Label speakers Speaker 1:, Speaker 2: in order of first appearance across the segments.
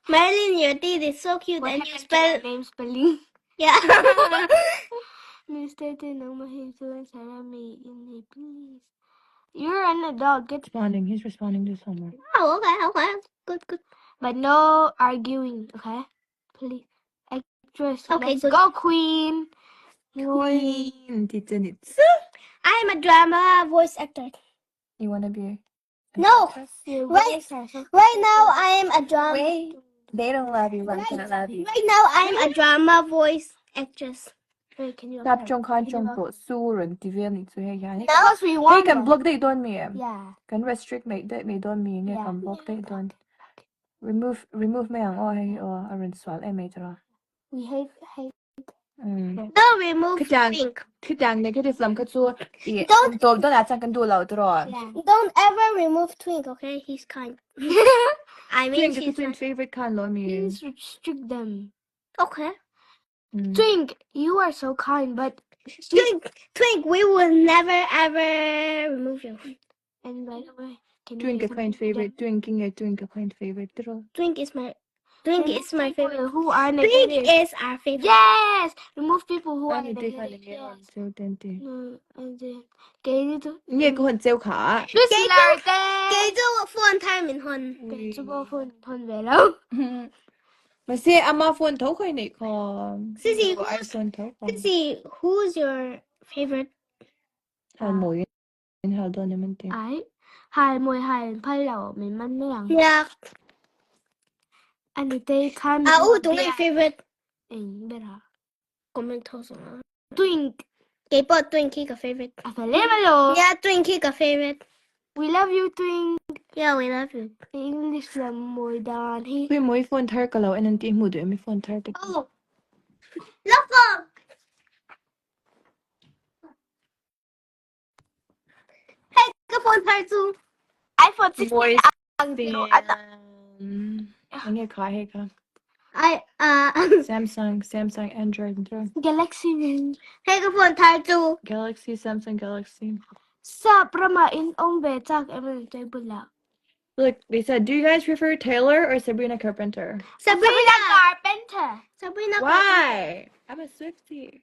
Speaker 1: Marilyn, your teeth is so cute
Speaker 2: What
Speaker 1: and you
Speaker 2: happened to
Speaker 1: spell
Speaker 2: your name spelling?
Speaker 1: Yeah.
Speaker 2: Mr. Nangmah hi chuan Sarah May in ni please. You're an adult. Get
Speaker 3: Responding. He's responding to someone.
Speaker 1: Oh, okay, okay. Good, good.
Speaker 2: But no arguing, okay? Please. Actress,
Speaker 1: Okay,
Speaker 2: let's
Speaker 1: good.
Speaker 2: go, queen.
Speaker 3: Queen ti chu ni chu.
Speaker 1: I'm a drama voice actor.
Speaker 3: You wanna be an
Speaker 1: No.
Speaker 3: actress?
Speaker 1: Right, right now I am a drama.
Speaker 3: Wait, they don't love you. I'm gonna love you.
Speaker 1: Right now I'm a drama voice actress.
Speaker 2: Wait, can you?
Speaker 3: Tap chong khan chong to su run ti vel ni chu hei hian.
Speaker 1: No.
Speaker 2: Because we
Speaker 3: Hei
Speaker 2: want
Speaker 3: kan block daih dawn mi em?
Speaker 2: Yeah.
Speaker 3: Kan restrict mai daih mai dawn mi nge
Speaker 2: Yeah.
Speaker 3: kan block daih dawn. Remove remove mai ang aw hei aw a rawn sual em mai tawh.
Speaker 2: We hate hate.
Speaker 1: Don't remove
Speaker 3: Khitiang
Speaker 1: Twink.
Speaker 3: khitiang negative lam kha chu i
Speaker 1: Don't
Speaker 3: tawp dawn ah chuan kan duh lo tawh.
Speaker 2: Yeah.
Speaker 1: don't ever remove Twink, okay? He's kind. I mean
Speaker 3: Twink ka
Speaker 1: she's
Speaker 3: twin
Speaker 1: kind.
Speaker 3: favorite khan lo mi.
Speaker 2: Please restrict them.
Speaker 1: Okay.
Speaker 2: Twink, you are so kind, but
Speaker 1: Twink, Twink, we will never ever remove you.
Speaker 2: and by the way, can you
Speaker 3: Twink
Speaker 2: say
Speaker 3: ka client
Speaker 2: something to them?
Speaker 3: favorite twink nge twink ka client favorite tawh.
Speaker 1: Twink is my Twink
Speaker 2: Remove
Speaker 1: is my
Speaker 2: people
Speaker 1: favorite.
Speaker 2: who are
Speaker 1: Twink
Speaker 2: negative.
Speaker 1: is our favorite.
Speaker 2: Yes, remove people who are
Speaker 3: Ani te khan
Speaker 2: negative.
Speaker 3: nge on
Speaker 2: Yes.
Speaker 3: cheu ten ti.
Speaker 2: No, and then can you do?
Speaker 3: Nge ka hon cheu kha.
Speaker 2: Miss
Speaker 1: Kei chu
Speaker 2: Larte.
Speaker 1: kei chu phone thar min hon.
Speaker 2: Kei chu bo phone hon ve lo.
Speaker 3: Mahse ama phone tho khai nei kha.
Speaker 1: Sissy,
Speaker 3: Bo
Speaker 1: who's
Speaker 3: iPhone tho kha.
Speaker 1: Sissy, who's your favorite?
Speaker 3: Hal mawi in hal dawn em an ti.
Speaker 2: Ai, hal mawi hal phal lo min man mai ang.
Speaker 1: Yeah.
Speaker 2: Ani te khan
Speaker 1: A u tu nge favorite?
Speaker 2: Eng ber a.
Speaker 1: Comment tho song.
Speaker 2: Twink.
Speaker 1: Kei pawh Twink hi ka favorite.
Speaker 2: A fel em alo.
Speaker 1: Yeah, Twink hi ka favorite.
Speaker 2: We love you Twink.
Speaker 1: Yeah, we love you.
Speaker 2: English lam mawi dan hi.
Speaker 3: Hui mawi phone thar ka lo en an ti hmuh duh em i phone thar te.
Speaker 1: Oh. Love phone. Hei ka phone thar chu.
Speaker 2: iPhone 16
Speaker 3: Mawi
Speaker 2: ang tiro at
Speaker 3: Eng nge kha hei kha.
Speaker 1: I
Speaker 3: Samsung Samsung Android an ti.
Speaker 2: Galaxy ring.
Speaker 1: Hei ka phone thar chu.
Speaker 3: Galaxy Samsung Galaxy.
Speaker 2: Sap rama in awm ve chak em an ti bulah.
Speaker 3: Look, they said, do you guys prefer Taylor or Sabrina Carpenter?
Speaker 1: Sabrina
Speaker 2: Carpenter.
Speaker 1: Sabrina Carpenter.
Speaker 3: Why? I'm a Swiftie.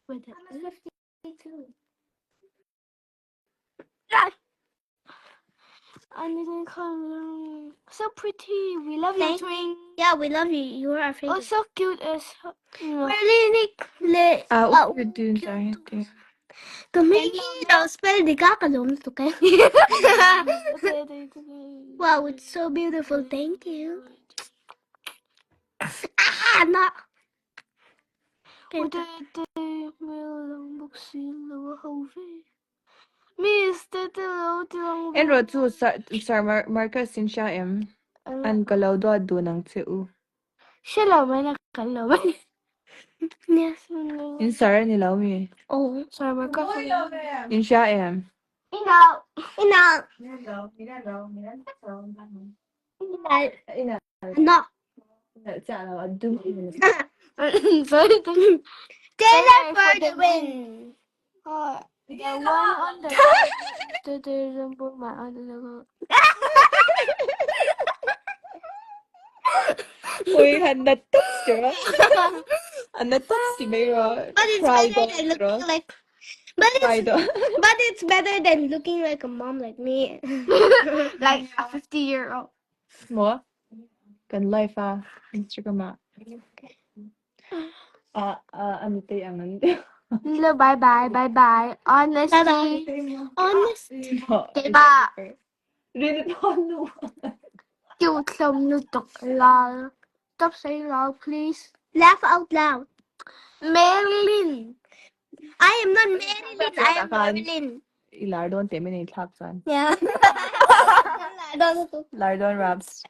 Speaker 2: Wait,
Speaker 1: I'm a Swiftie too.
Speaker 2: So pretty. We love you,
Speaker 1: Thank-
Speaker 2: Twink.
Speaker 1: Yeah, we love you. You are our
Speaker 2: Oh,
Speaker 1: favorite.
Speaker 2: so cute. As you know.
Speaker 1: Really, le.
Speaker 3: Ah,
Speaker 1: Oh,
Speaker 3: u dun sorry.
Speaker 1: Ka mi lo spell di ka ka lom tu ke. Wow, it's so beautiful. Thank you. Ah, na.
Speaker 3: En ro chu Sir Sir Marcus in sha em an ka lo dawt dun ang che u.
Speaker 2: Hre lo mai na kan lo mai.
Speaker 1: Yes.
Speaker 3: In sir ani lo mi.
Speaker 1: Oh.
Speaker 2: Sir Marcus.
Speaker 3: In sha em.
Speaker 1: Ina. Ina.
Speaker 3: Ina
Speaker 1: Na.
Speaker 3: cha lo dum.
Speaker 2: Sorry.
Speaker 1: Taylor for the win.
Speaker 2: Oh, the one on the right. The the the my on the
Speaker 3: Ui han na top sir. An na top si mai ro.
Speaker 1: But it's
Speaker 3: Cry
Speaker 1: better than
Speaker 3: ro.
Speaker 1: looking like but
Speaker 3: Cry
Speaker 1: it's
Speaker 3: do.
Speaker 1: but it's better than looking like a mom like me.
Speaker 2: Like a 50 year old.
Speaker 3: Mo kan live a Instagram a. A a ani te ang an.
Speaker 2: Hello, bye bye, bye bye. Honestly,
Speaker 1: Honest.
Speaker 2: Ba.
Speaker 3: Rin nu.
Speaker 2: cute hlom lutuk lol. Stop saying lol, please.
Speaker 1: Laugh out loud.
Speaker 2: Marilyn.
Speaker 1: I am not Marilyn. I am Marilyn.
Speaker 3: I lar dawn te min ei thlak chuan.
Speaker 1: Yeah.
Speaker 3: Lar dawn raps.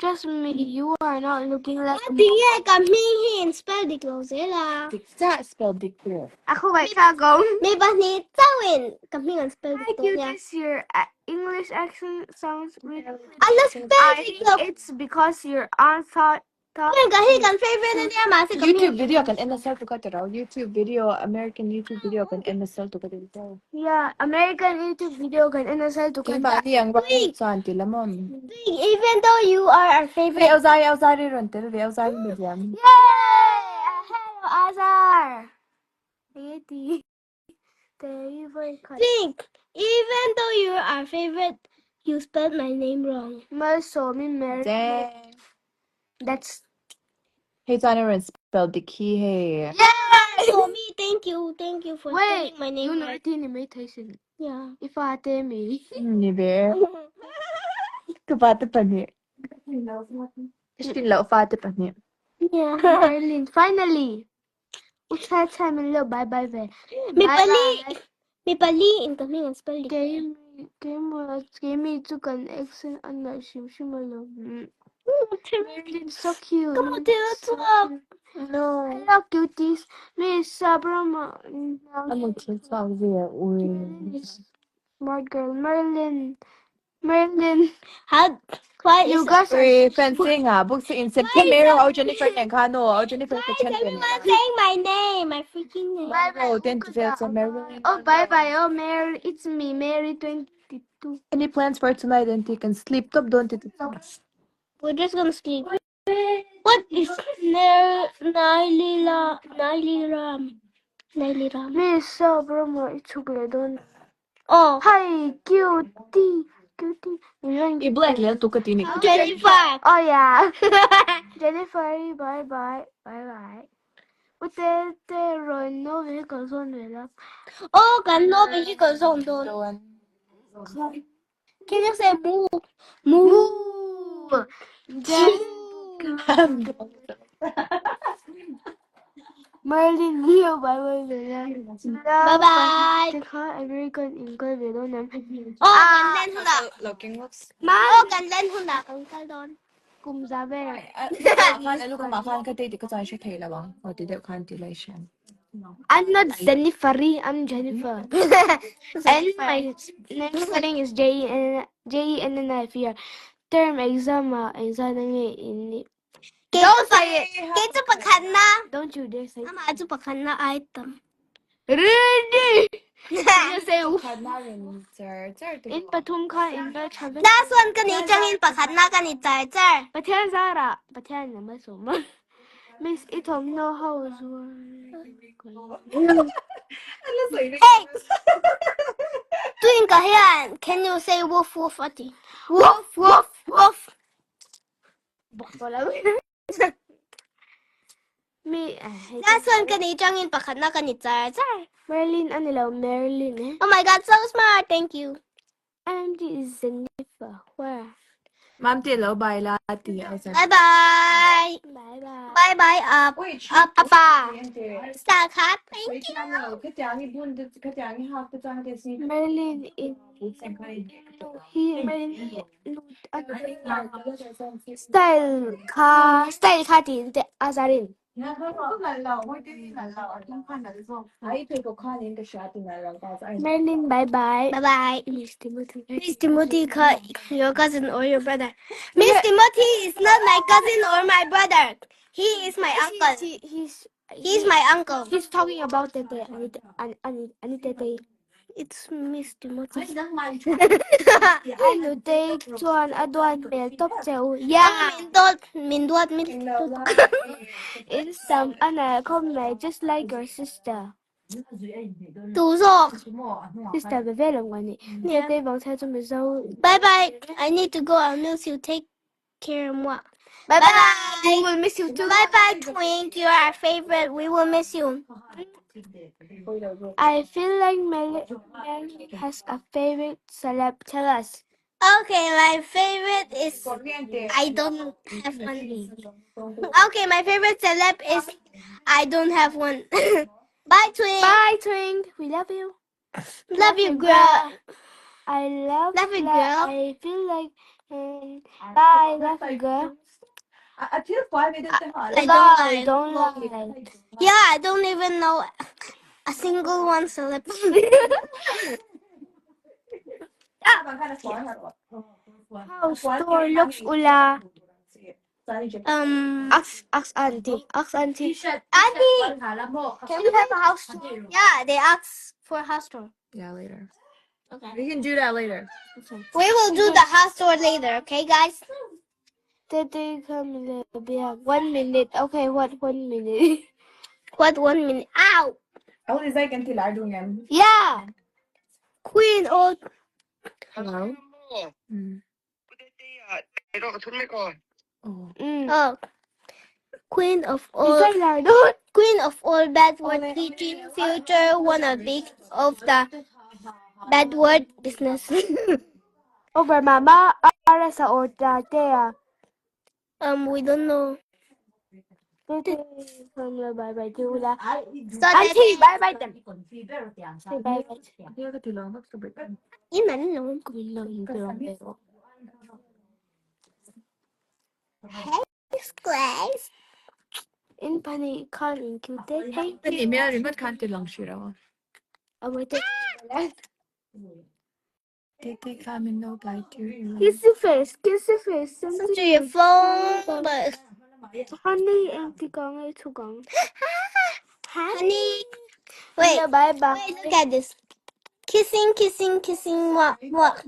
Speaker 2: Trust me, you are not looking like a
Speaker 1: Tinge ka hming hi in spell dik lo zel a.
Speaker 3: Dik cha spell dik tur.
Speaker 2: Ako kay Kagong.
Speaker 1: Mi pahnih chauhin ka hming an spell
Speaker 2: Hi,
Speaker 1: dik tur nia.
Speaker 2: cuties. Your English accent sounds really.
Speaker 1: An la spell
Speaker 2: I
Speaker 1: dik
Speaker 2: think
Speaker 1: lo.
Speaker 2: it's because your aunt thought
Speaker 1: Ka hi kan favorite ania mahse ka
Speaker 3: YouTube video kan en nasa lutuk a ti rau. YouTube video, American YouTube video kan en nasa lutuk a ti rau.
Speaker 2: Yeah, American YouTube video kan en nasa lutuk a.
Speaker 3: Keimahni ang ram chuan ti lam awm.
Speaker 1: Even though you are our favorite.
Speaker 3: Hei Auzari, Auzari rawn tel ve, Auzari mediam.
Speaker 2: Yay! Hello Azar! Enge ti?
Speaker 1: Think, even though you're our favorite, you spelled my name wrong.
Speaker 2: Malsawmi Mary.
Speaker 3: Dang.
Speaker 2: That's
Speaker 3: Hei chuan a rawn spell dik hi hei.
Speaker 1: For me, thank you, thank you for
Speaker 2: Wait,
Speaker 1: spelling my name
Speaker 2: you know
Speaker 1: right.
Speaker 2: ti ni mai thei sin.
Speaker 1: Yeah.
Speaker 2: I fa te mi.
Speaker 3: Ni ve. Ka pa te pahnih. Ka hrin loh fa te pahnih.
Speaker 1: Yeah.
Speaker 2: Marilyn, finally. U chai chai min lo bye bye ve.
Speaker 1: Mi
Speaker 2: Bye
Speaker 1: pali,
Speaker 2: bye.
Speaker 1: mi pali in ka hming an spell dik.
Speaker 2: Kei kei mu kei mi chu kan accent an ngaih hrim hrim alawm. Marilyn so cute.
Speaker 1: Ka mu thil a
Speaker 2: So
Speaker 1: chhuak.
Speaker 2: cute.
Speaker 3: No.
Speaker 2: Hello cuties. Mi sabrama
Speaker 3: A mu thil chhuak ve a ui.
Speaker 2: Marilyn is smart girl. Marilyn. Marilyn.
Speaker 1: How why
Speaker 2: You
Speaker 1: is
Speaker 2: guys are
Speaker 3: Ui, fencing ah, book in September au Jennifer nen khan aw, au Jennifer
Speaker 1: why
Speaker 3: ka
Speaker 1: is
Speaker 3: ṭhen ve
Speaker 1: everyone
Speaker 3: nia.
Speaker 1: saying my name? My freaking name.
Speaker 2: Bye bye.
Speaker 3: Oh, ten to vel chuan Marilyn.
Speaker 2: Oh, bye bye. Oh, Mary. It's me, Mary 22.
Speaker 3: Any plans for tonight and you can sleep top don't it?
Speaker 1: We're just gonna sleep. What is Ner Nailila Nailiram? Nailiram.
Speaker 2: Me sabrama ichukle don.
Speaker 1: Oh,
Speaker 2: Hi, cutie. Cutie.
Speaker 3: I black lel tu ka ti ni.
Speaker 1: Jennifer.
Speaker 2: Oh, yeah. Jennifer, bye bye. Bye bye. Ute te ron no vehicle zone vela.
Speaker 1: Oh, kan no vehicle zone don.
Speaker 3: Don.
Speaker 1: Can you say moo? Moo.
Speaker 2: Moo. Jen. Merlin Leo bye bye vela.
Speaker 1: Bye bye.
Speaker 2: Tikha American Inkle velo nam.
Speaker 1: Oh, kan len huna.
Speaker 3: Looking looks.
Speaker 1: Oh, kan len huna. Kan kal don.
Speaker 2: Kum zabe.
Speaker 3: Khan alu ka ma khan ka te ti ka chuan hre thei lo ang. Aw ti deuh khan ti lai hriam.
Speaker 2: I'm not Jennifer, I'm Jennifer. And my name spelling is J E N J E N N I F E R. Term exam ah exam nge in
Speaker 1: Don't say it. Kei chu pakhat na.
Speaker 2: Don't you dare say.
Speaker 1: Amah chu pakhat na item.
Speaker 2: Really? You say
Speaker 3: Khan na rin char char te.
Speaker 2: in pathum kha in ba chabe.
Speaker 1: Last one kan i changin pakhat na kan i char char.
Speaker 2: Pathian zara Pathian na ma so ma. Miss itom no house.
Speaker 1: Hey, Twin ka hian. Can you say woof woof ati? Woof woof woof.
Speaker 2: Mi
Speaker 1: Last one kan i changin pakhat na kan i char char.
Speaker 2: Merlin anilo Merlin eh.
Speaker 1: Oh my god, so smart. Thank you.
Speaker 2: MG is Jennifer. Where?
Speaker 3: Mam ti lo bai la ti au zan.
Speaker 1: Bye bye.
Speaker 2: Bye bye.
Speaker 1: Bye bye up.
Speaker 3: Wait,
Speaker 1: Up
Speaker 2: Appa.
Speaker 1: Star card. Thank you.
Speaker 3: Ka tiang i bun ka tiang i hak te chang te si.
Speaker 2: Merlin in he Merlin he style kha style kha tin te azarin. Merlin bye bye.
Speaker 1: Bye bye.
Speaker 2: Miss Timothy.
Speaker 1: Miss Timothy, your cousin or your brother. Miss Timothy is not my cousin or my brother. He is my uncle.
Speaker 2: He, he's
Speaker 1: He's my uncle.
Speaker 2: he's talking about tete ani ani ani tete.
Speaker 1: It's Miss Timothy.
Speaker 2: Anu te chuan aduan mel top cheu. Yeah.
Speaker 1: Min dot, min dot, min dot.
Speaker 2: In some ana come like just like your sister.
Speaker 1: Tu zawk.
Speaker 2: Sister be ve long ani.
Speaker 1: Yeah.
Speaker 2: Tete bang chai chu mi zo.
Speaker 1: Bye bye. I need to go. I'll miss you. Take care, moi.
Speaker 2: Bye
Speaker 1: Bye
Speaker 2: bye. We
Speaker 1: bye.
Speaker 2: will miss you too.
Speaker 1: Bye bye, Twink. You are our favorite. We will miss you.
Speaker 2: I feel like Merlin has a favorite celeb. Tell us.
Speaker 1: Okay, my favorite is I don't have one. Okay, my favorite celeb is I don't have one. Bye, Twink.
Speaker 2: Bye, Twink. We love you.
Speaker 1: Love you, girl.
Speaker 2: I love.
Speaker 1: Love you, girl.
Speaker 2: I feel like. Bye, love you, girl.
Speaker 1: I don't
Speaker 2: Lie,
Speaker 1: lie.
Speaker 2: don't lie.
Speaker 1: Yeah, I don't even know a single one celeb.
Speaker 2: House door looks ula. Ask ask auntie. Ask auntie.
Speaker 1: Auntie,
Speaker 2: Can we have a house tour?
Speaker 1: Yeah, they ask for house tour.
Speaker 3: Yeah, later.
Speaker 1: Okay.
Speaker 3: We can do that later.
Speaker 1: We will do the house tour later, okay, guys?
Speaker 2: Tete come 1 minute. Okay, what 1 minute?
Speaker 1: What 1 minute? Ow!
Speaker 2: Yeah.
Speaker 1: Queen old.
Speaker 3: Hello. Oh.
Speaker 1: Oh. Queen of all. Queen of all bad word teaching future wanna be of the bad word business.
Speaker 2: Over mama arasa or tatea.
Speaker 1: We don't know.
Speaker 2: Bye bye Jula.
Speaker 1: So
Speaker 2: Auntie, bye bye them. Say bye bye.
Speaker 1: Hey, guys.
Speaker 2: In pani kan in cute. Hey. Kiss the face, kiss the face.
Speaker 1: To your phone, but
Speaker 2: honey and tikong tukong.
Speaker 1: Honey, wait,
Speaker 2: bye bye.
Speaker 1: Wait, look at this. Kissing, kissing, kissing, what, what?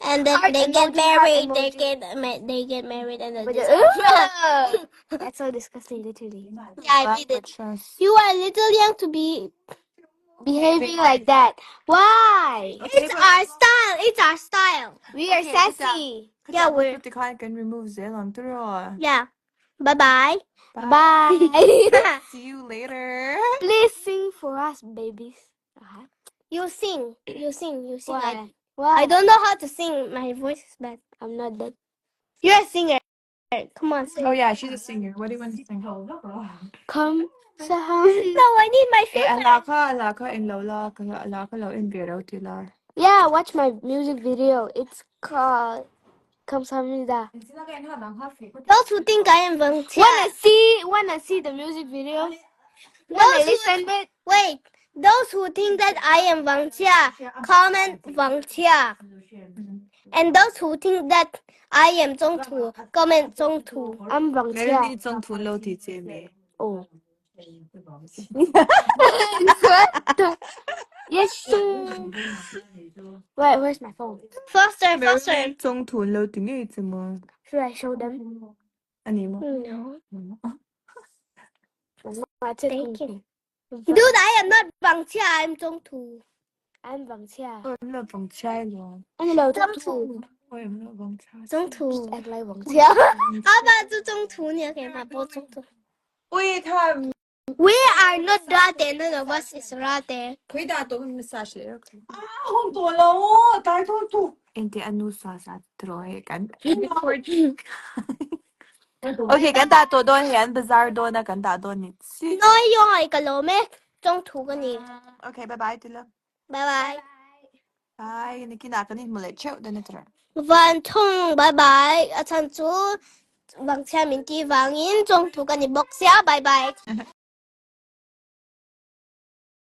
Speaker 1: And then
Speaker 2: Heart
Speaker 1: they get
Speaker 2: emoji, heart
Speaker 1: married. They
Speaker 2: emoji.
Speaker 1: get married, and then
Speaker 2: But
Speaker 1: just
Speaker 2: that's so disgusting, literally.
Speaker 1: Yeah, I did it. You are a little young to be
Speaker 2: behaving like that. Why?
Speaker 1: It's our style. It's our style.
Speaker 2: We are sassy.
Speaker 1: Yeah, we're
Speaker 3: can remove Zelan through.
Speaker 1: Yeah. Bye bye.
Speaker 2: Bye.
Speaker 3: See you later.
Speaker 2: Please sing for us, babies. Uh-huh.
Speaker 1: You sing. You sing. You sing.
Speaker 2: Why? Why?
Speaker 1: I don't know how to sing. My voice is bad.
Speaker 2: I'm not that.
Speaker 1: You're a singer. Come on, sing.
Speaker 3: Oh yeah, she's a singer. What do you want to sing?
Speaker 2: Come. No,
Speaker 1: I need my
Speaker 3: Eh,
Speaker 1: filter.
Speaker 3: alaka, alaka, in Lola, alaka, lo in Biro, Tila.
Speaker 2: Yeah, watch my music video. It's called Kamsahamnida.
Speaker 1: Those who think I am volunteer.
Speaker 2: Wanna see the music video? Wanna
Speaker 1: Those who,
Speaker 2: listen it?
Speaker 1: wait, those who think that I am volunteer, comment volunteer. And those who think that I am Zhongtu, comment Zhongtu.
Speaker 2: I'm volunteer.
Speaker 3: Maybe Zhongtu lo ti jie me.
Speaker 2: Oh. Yes, sir. Wait, where's my phone?
Speaker 1: Faster, faster.
Speaker 3: Zhongtu lo ti nge zi mo.
Speaker 2: Should I show them?
Speaker 3: Ani mo.
Speaker 1: No.
Speaker 2: Thank
Speaker 1: you. Dude, I am not Wang Qia, I'm Zhongtu.
Speaker 2: I'm Wang Qia.
Speaker 3: I'm not Wang Qia lo.
Speaker 2: I'm not Zhongtu.
Speaker 3: I'm not Wang Qia.
Speaker 1: Zhongtu.
Speaker 2: Act like Wang Qia.
Speaker 1: How about Zhongtu? 你也可以把播 Zhongtu.
Speaker 3: Wait, 他
Speaker 1: We are not Rade. None of us is Rade.
Speaker 3: 回答多么啥事？Inte anu sa sa troe kan. Okay, kan ta to don hen bazaar do na kan ta don ni.
Speaker 1: No, yung ay kalome. Zhongtu ka ni.
Speaker 3: Okay, bye bye tila.
Speaker 1: Bye bye.
Speaker 3: Bye. Niki na kan ni mule cheu den tra.
Speaker 1: Van Tong, bye bye. 阿陈祖，王千明的王英，中途跟你木下，拜拜。